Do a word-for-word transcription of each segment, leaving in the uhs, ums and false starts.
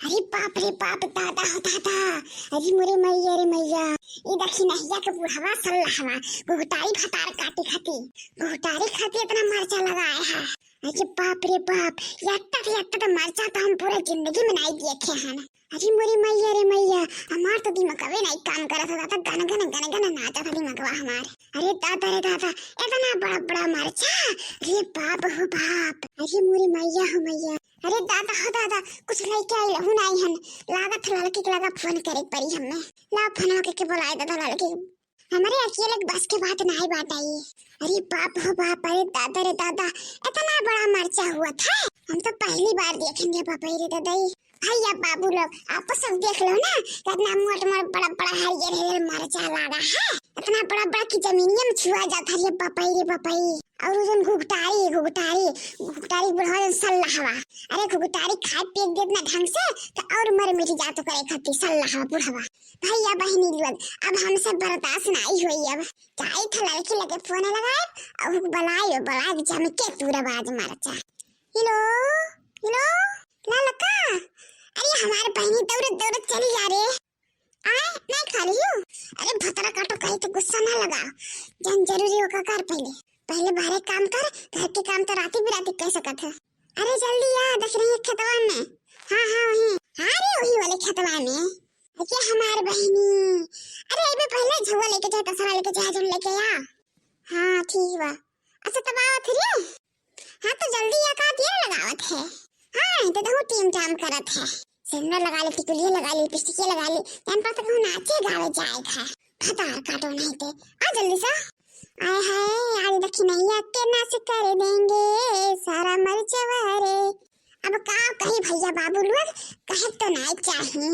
अरे बाप रे बाप, दादा हो दादा, अरे मोरे मैया रे मैया, ई दखिनहिया के बुढ़वा सल्लहवा घुघटारी भतार काटी खाती, घुघटारी खाती इतना मरचा लगाए है। अरे बाप रे बाप, यत्ता तो, यत्ता तो मरचा तो हम पूरा जिंदगी में नाई देखे हन। अरे मोरे मैया रे मैया, हमार तो दिमागवे नाई काम करत हो दादा, गन गन गन गन नाचत है दिमागवा हमार। अरे दादा रे दादा, इतना बड़ा बड़ा मरचा, अरे बाप हो बाप, अरे मोरे मैया हो मैया, अरे दादा हो दादा, कुछ लइके आई रहू नाई हन, लागत है लड़की के लगा फोन करे के पड़ी हमें। ला फोनवा के, के बोलाए दादा लड़की, हमरे अकेले के बस के बात नाई बाटे ई। अरे बाप हो बाप, अरे दादा रे दादा, इतना बड़ा मरचा हुआ था, हम तो पहली बार देखेंगे बापा रे दादा ई। भैया बाबू लोग, आप सब देख लो ना, कितना मोट मोट बड़ा बड़ा हरियर हरियर मरचा लागा है, इतना बड़ा बड़ा कि जमीनिया में छुआ जाता है रे बापई रे बापई। और उ जौन घुघटारी, घुघटारी, घुघटारी बुढ़वा जौन सल्लहवा, अरे घुघटारी खाए पिए के देत ना ढंग से, तो और मर मिट जात करे खातिर सल्लहवा बुढ़वा। भैया बहिनी लोग, अब हमसे बर्दाश्त नाई होई, अब जाई थे लड़की लगे फोन लगाए, और बुलाए, बुलाए के जम के तूरा बाज मरचा। हेलो, हेलो, ललका, अरे हमार बहिनी दौड़त दौड़त चली जा रे। आए, नहीं खा लियो? अरे भतरा काटो, कहीं तो गुस्सा ना लगा, जन जरूरी होगा कर पहले, पहले बाहरे काम कर, घर के काम तो राती बिराती कह सकत है। अरे जल्दी आ, देख रही है खेतवा में। हाँ, हाँ, वहीं। हाँ रे, वही वाले खेतवा में। अरे हमार बहिनी, अरे अबे पहले झुआ लेके जाए, तसरा लेके जाए, जौन लेके आ। हाँ, ठीक बा। अच्छा, तब आवत रे। हाँ, तो जल्दी आ, का देर लगावत है? हाँ, तो दहू टीम टाम करत है। सेंडल लगा ले, टिकुलिया लगा ले, लिपस्टिकिया लगा ले, तन पर तो कहूँ नाचे गावे जाए है। भतार काटो नहीं ते, आ जल्दी से। आए हाय, आज दखिनहिया के नाश कर देंगे सारा मरचवा रे। अब का कही भैया बाबू लोग, कहे तो नाई चाही।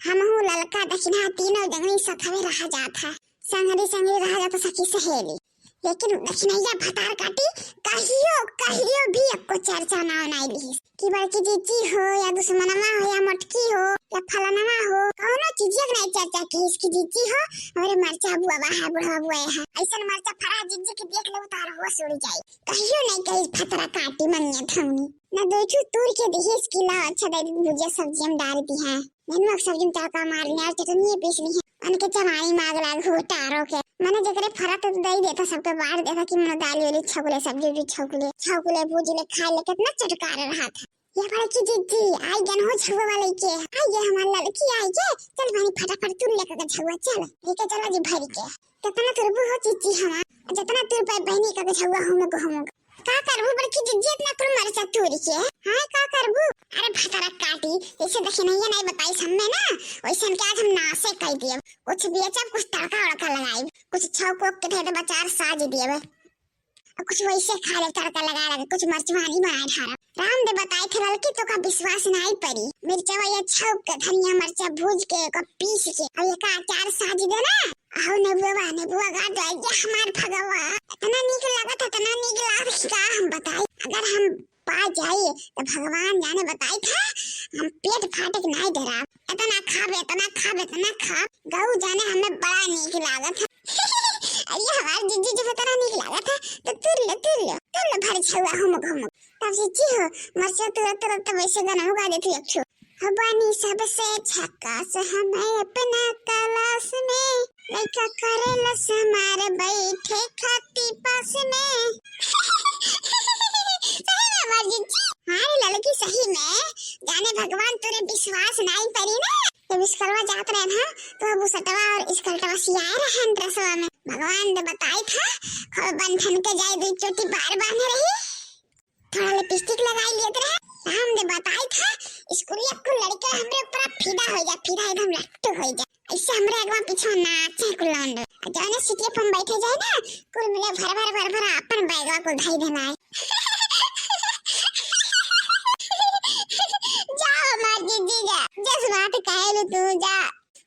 हमहू ललका दखिनहा तीनों जंगली सथवे रहा जात है, संगरी संगरी रहा जात सखी सहेली, लेकिन दखिनहिया भतार काटी कहियो, कहियो भी एको चर्चा नाव नाई लिहिस कि बड़की जीजी हो या दुश्मनवा हो या मोटकी हो या फलानवा हो, कौनो चीजिया के नाई चर्चा किहिस कि जीजी हो, हमरे मरचा बुआवा है, बुढ़वा बुआए है, ऐसन मरचा फरा जीजी के देख ले उतार होश उड़ जाई। कहियो नहीं कही भतरा काटी मंगिया थमनी। ना दो ठू तूर के दिहिस कि ला अच्छा दे भुजिया सब्जी हम डाल दी है। नेनुआ के सब्जी में तड़का मार लिया और चटनी पीस ली है। उनके जवानी माग लाग हो तारो के। मने जेकरे फरा तो दे देता सबके बांट देता कि मने दाल वाली छौकले सब्जी भी छौकले, छौकले भूजले खाए ले कितना चटकार रहा था। ये बड़की जीजी आई गन हो छुआ वाले के। आई ये हमार लड़की आई ये। चल बहनी फटाफट तूर लेकर के छुआ चल। ठीक है चलो जी भर के। कितना तुरबू हो जीजी हमार। जितना तुर पाए बहनी का छुआ हम को हम का करबू बड़की जिज्जी इतना कुल मरचा तूरी के? हाँ, का करबू? अरे भतरा काटी, जैसे दखिनहिया नहीं बताई सामने ना, वैसे इनके आज हम नासे कई दिए। कुछ बेचब, कुछ तड़का वड़का लगाई, कुछ छौक वोक के धे दे बचार साज दिए। और कुछ वैसे खा ले तड़का लगा लगा, कुछ मरचवानी बनाए ढारा। राम दे बताए थे ललकी तो का विश्वास नहीं परी। मिर्चवा या छौक के, धनिया मरचा भूज के, ओका पीस के, और ये का अचार साज दे ना। अहो नेबुआ, नेबुआ गा दो, ये हमार भगवा। इतना नीक लागत है, इतना नीक लागत है कि का हम बताई। अगर हम पा जाई तो भगवान जाने बताई था, हम पेट फाटे के नाई डराब। इतना खाब, इतना खाब, इतना खाब, गऊ जाने हमें बड़ा नीक लागत है। अरे हमार जिज्जी जब इतना नीक लागत है तो तुर ले, तुर ले, तुर ले भर छुआ हुमुक हुमुक। तब जिज्जी हो, मरचा तुरत तुरत तो वैसे गाना गा देती एक ठो। हो बानी सबसे झकास हमें अपना क्लास में, लइका करेला समार बैठे खाती पास में। सही में हमार जिज्जी? हाँ रे ललकी, सही में। जाने भगवान तोरे विश्वास नाई परी ना। जब स्कूलवा जात रहे ना, तो अब बुसटवा और स्कर्टवा सियाए रहन ड्रेसवा में। भगवान ने बताई था, खूब बंधन के जाए दुई चोटी बार बांधे रही। थोड़ा लिपस्टिक लगाई लेत रहे। राम दे बताई था, स्कूलिया कुल लड़के हमरे ऊपर फिदा हो जा, फिदा एकदम लट्टू हो जा। ऐसे हमरे अगवा पीछे नाचे कुल लौंडे। और जौने सीटिया पर हम बैठे जाए ना, कुल मिले भर भर भर भर अपन बैगवा कुल धई देना है। जा हमार जीजी जा, जस बात कहे लू तू जा।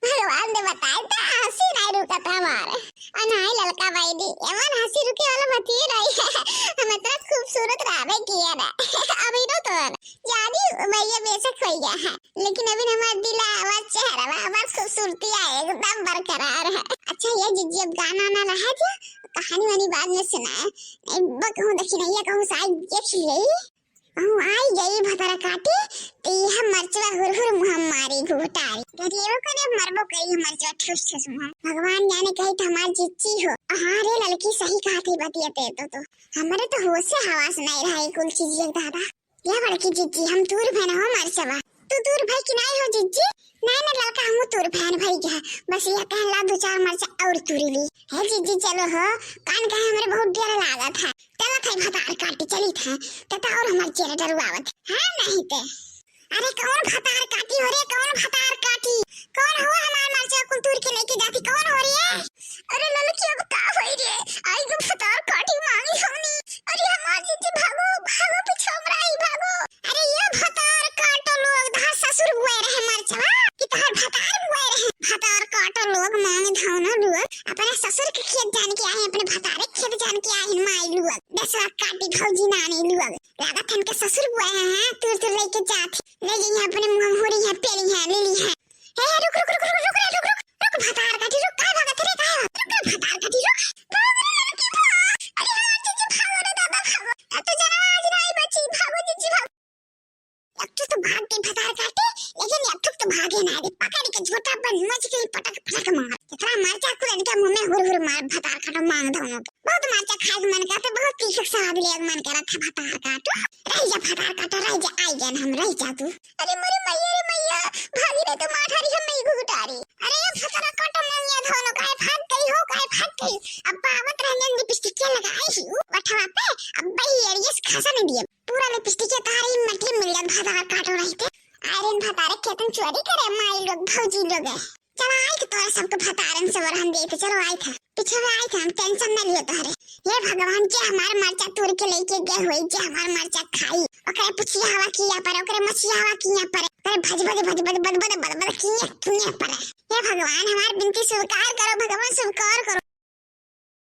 भगवान ने बताए तो हंसी नहीं रुकत हमार। और नहीं ललका बहिनी, एमन हंसी रुके वाला बतिये नहीं है। हम इतना खूबसूरत रहबे किए ना। अभी तो तोर जानी भैया बेशक हो गया है, लेकिन अभी हमार दिल, हमार चेहरा, हमार खूबसूरती है, एकदम बरकरार है। अच्छा ये जिज्जी, अब गाना ना रहा जो, कहानी वानी बाद में सुनाए। नहीं, ब-, कहूँ दखिनहिया कहूँ साई देख लिए। कहूँ आई गई भतरा काटी, तो यह मरचवा हुरहुर मुहम्मा। उतारी। अरे वो कने मरबो करी हमार जो ठुस ठुस मुँह। भगवान जाने कही तो हमार जिज्जी हो। हाँ रे ललकी, सही कहत ही बतिया ते तो, तो। हमरे तो होशे हवास नहीं रहा है कुल चीज, ये दादा। या बड़की जिज्जी, हम तूर भैन हो मरचवा। तू तूर भई कि नाई हो जिज्जी? नाई ना ललका, हमू तूर भैन भई गया। बस यह कहला दो चार मरचा और तूरी ली। हे जिज्जी चलो हो, कान कहे हमरे बहुत डर लागत है। चलत है भतार काटी चलित है, ते तो और हमार चेहरा डरुआवत है। हाँ नहीं ते। अरे कौन भतार काटी हो रे, कौन भतार काटी? कौन हो हमार मरचा कुल तूर के लेके जाती, कौन हो रे? अरे ललकी अब का होई रे, आई गो भतार काटी मांगी हमनी। अरे हमार जिज्जी भागो, भागो पीछे हमरा आई भागो। अरे ये भतार काटो लोग, तहार ससुर बुआए रहे मरचवा कि तहार भतार बुआए रहे? भतार काटो लोग, मांग धावना लोग, अपने ससुर के खेत जान के आए, अपने भतारे के खेत जान के आए माई लोग। दसवा काटी भौजी नानी लोग, लागत हमके ससुर बुआए हैं, तूर तूर लेके जात, ले ली है अपने मुंह में, हो रही है, पेली है, ले ली है। हे, हे, रुक, रुक, रुक, रुक, रुक रे, रुक, रुक, रुक, भतार काटी, रुक, काहे भागत रे, काहे भागत? रुक रे, भतार काटी, रुक। भाग रे, लड़की, भाग। अरे, हमार जीजी, भागो रे, दादा, भागो। अब तो जनवा आज नाई बची, भागो, जीजी, भागो। एक ठो तो भाग गई भतार काटी, लेकिन एक ठो तो भागे ना रे, पकड़ के झोटा बंद मच गई, पटक, पटक मार। इतना मरचा कुल इनके मुंह में हुर, हुर मार, भतार काटो मांग दोनों के। बहुत मरचा खाए के मन करता, बहुत तीखा स्वाद ले मन करता भतार काटो। रह जा भतार काटो, रह जा, आई गया हम, रह जा तू। अरे मोरे मैया रे मैया, भागी रे तो माठारी हम नहीं घुघटारी। अरे ये भतार काटो नंगिया धोनो, काहे भाग गई हो, काहे भाग गई? अब आवत रहने लिपस्टिक के लगाई ही उ वठवा पे, अब बही एड़ियस खासा नहीं दिए। पूरा लिपस्टिक के तारी मटी मिल गया भतार काटो रहते। आयरन भतारे खेतन चोरी करे माई लोग, भौजी लोग है। चला आई थे तोरा सबके भतारन से वरहन दे थे, चलो आई थे। पीछे में आई थे, हम टेंशन ना लियो तोहरे। हे भगवान, जे हमार मरचा तोड़ के लेके गए होई, जे हमार मरचा खाई, ओकरे पुछिया हवा किया पर, ओकरे मछिया हवा किया पर, ओकरे भज भज भज भज भज भज भज भज किया किया पर। हे भगवान, हमार बिनती स्वीकार करो, भगवान स्वीकार करो।